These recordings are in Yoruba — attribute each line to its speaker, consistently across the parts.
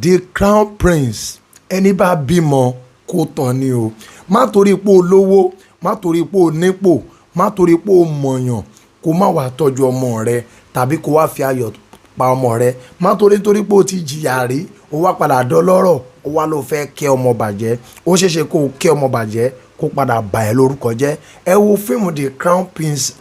Speaker 1: The Crown Prince, ẹni bá bímọ kó tán ni o. Má torí pé o lówó, má torí pé o nípò, má torí pé o mọ̀yàn, kó má wàá tọ́jú ọmọ rẹ tàbí kó wá fi ayọ̀ pa ọmọ rẹ. Má torí torí pé o ti jìyà rí, o wá padà dọlọ́rọ̀, o wá ló fẹ́ kẹ́ ọmọ bàjẹ́. Ó ṣeéṣe kó o kẹ́ ọmọ bàjẹ́, kó padà bà ẹ́ lórúkọ jẹ́. Ẹ wo fíìmù The Crown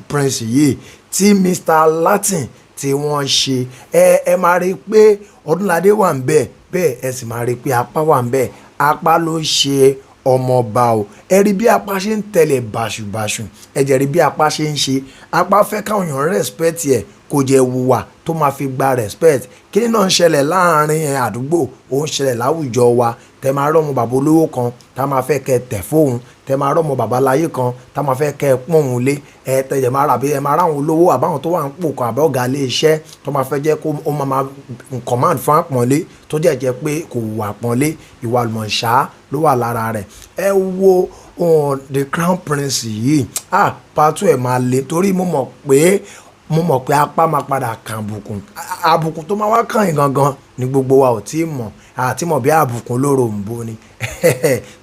Speaker 1: Prince yìí tí Mr. Latin tí wọ́n ṣe. Ẹ máa rí i pé Ọdúnládé wà ń bẹ̀ bẹ́ẹ̀, ẹ sì máa rí i pé Apá wà ń bẹ̀. Apá ló ṣe ọmọọba o. Ẹ rí bí Apá ṣe ń tẹ̀lé bàṣubàṣu, ẹ jẹ́ rí bí Apá ṣe ń ṣe. Apá fẹ́ káwọn èèyàn respect ẹ̀, kò jẹ́ wùwà tó máa fi gba respect. Kí ni náà ń ṣẹlẹ̀ láàrin àdúgbò, ó ń ṣẹlẹ̀ láwùjọ wa. Tẹ máa rọ́mọ bàbá olówó kan tá máa fẹ́ kẹ́ tẹ̀ fóun, tẹ máa rọ́mọ bàbá láyé kan tá máa fẹ́ kẹ́ pọ́n òun lé. Ẹ tẹ̀jẹ̀ máa rà bí ẹ máa ráwọn olówó àbáwọn tó wà ń pò kan àbẹ́ ọ̀gá ilé iṣẹ́ tó máa fẹ́ jẹ́ kó ó máa command fún àpọ́nlé, tó jẹ́ jẹ́ pé kò wù àpọ́nlé, ìwà àlùmọ̀ṣá ló wà lára rẹ̀. Ẹ wo The Crown Prince yìí. Ah, part two ẹ̀ máa le torí mo mọ̀ pé Apá máa padà kàn àbùkù. Àbùkù tó máa wá kàn yín gangan ni gbogbo wa ò tí ì mọ̀. Àti mọ̀ bí àbùkù lóró ń bo ni,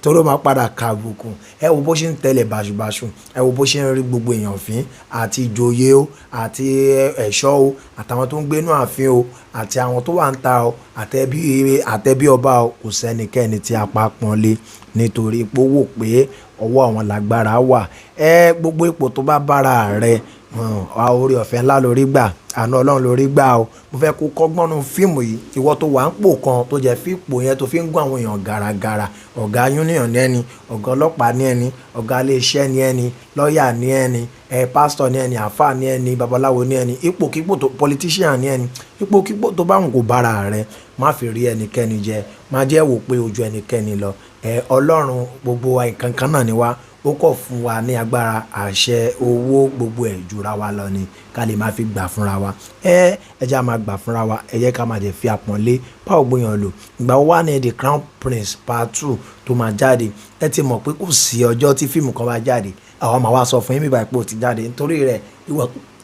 Speaker 1: torí ó máa padà kàn àbùkù. Ẹ wo bó ṣe ń tẹ̀lé bàṣubàṣu, ẹ wo bó ṣe ń rí gbogbo èèyàn fín, àti ìjòyè o, àti ẹ̀ṣọ́ o, àtàwọn tó ń gbénú ààfin o, àti àwọn tó wà ń ta o, àtẹbí ọba o. Kò sẹ́nikẹ́ni tí Apá pọ́n lé nítorí pé ó wò pé ọwọ́ àwọn lágbára wà. Ẹ gbogbo ipò tó bá bára rẹ, oore ọ̀fẹ́ ńlá lórí gbà, àánú Ọlọ́run lórí gbà o. Mo fẹ́ kó kọ́gbọ́n nínú fíìmù yìí. Ìwọ tó wà ń pò kan tó jẹ́ fíìpò yẹn tó fi ń gún àwọn èèyàn gàràgàrà, ọ̀gá union ní ẹni, ọ̀gá ọlọ́pàá ní ẹni, ọ̀gá ilé iṣẹ́ ní ẹni, lọ́ọ̀yà ní ẹni, pásítọ̀ ní ẹni, àlfáà ní ẹni, babaláwo ní ẹni, ipòkípò tó, politician ní ẹni, ipòkípò tó bá wù kó bára rẹ, má fi rí ẹnikẹ́ni jẹ, má jẹ́ wò pé ojú ẹnikẹ́ni lọ. Ọlọ́run gbogbo wa nǹkan kan náà ni wá. Ó kọ̀ fún wa ní agbára, àṣẹ, owó, gbogbo ẹ̀ jura wa lọ ni ká lè máa fi gbà fúnra wa. Ẹ jẹ́ a máa gbà fúnra wa, ẹ jẹ́ ká máa jẹ́ fi àpọ́nlé bá gbogbo èèyàn lò. Ìgbà wo wá ní The Crown Prince part two tó máa jáde? Ẹ ti mọ̀ pé kò sí ọjọ́ tí fíìmù kan bá jáde, àwa máa wá sọ fún yín bí báyìí pé ó ti jáde. Nítorí rẹ̀,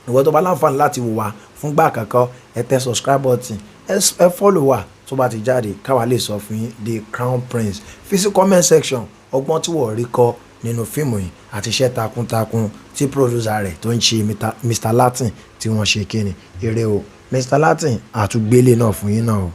Speaker 1: ìwọ tó bá láǹfààní láti wò wá fúngbà àkọ́kọ́, ẹ tẹ subscribe button, ẹ follow wa. Tó bá ti jáde, ká wá lè sọ fún yín. The Crown Prince. Fi sí comment section ọgbọ́n tí wọ́n rí kọ́ nínú fíìmù yìí àti iṣẹ́ takuntakun tí producer rẹ̀ tó ń ṣe Mr. Latin tí wọ́n ṣe kíni. Ire o, Mr. Latin àtúgbélé náà fún yín náà o.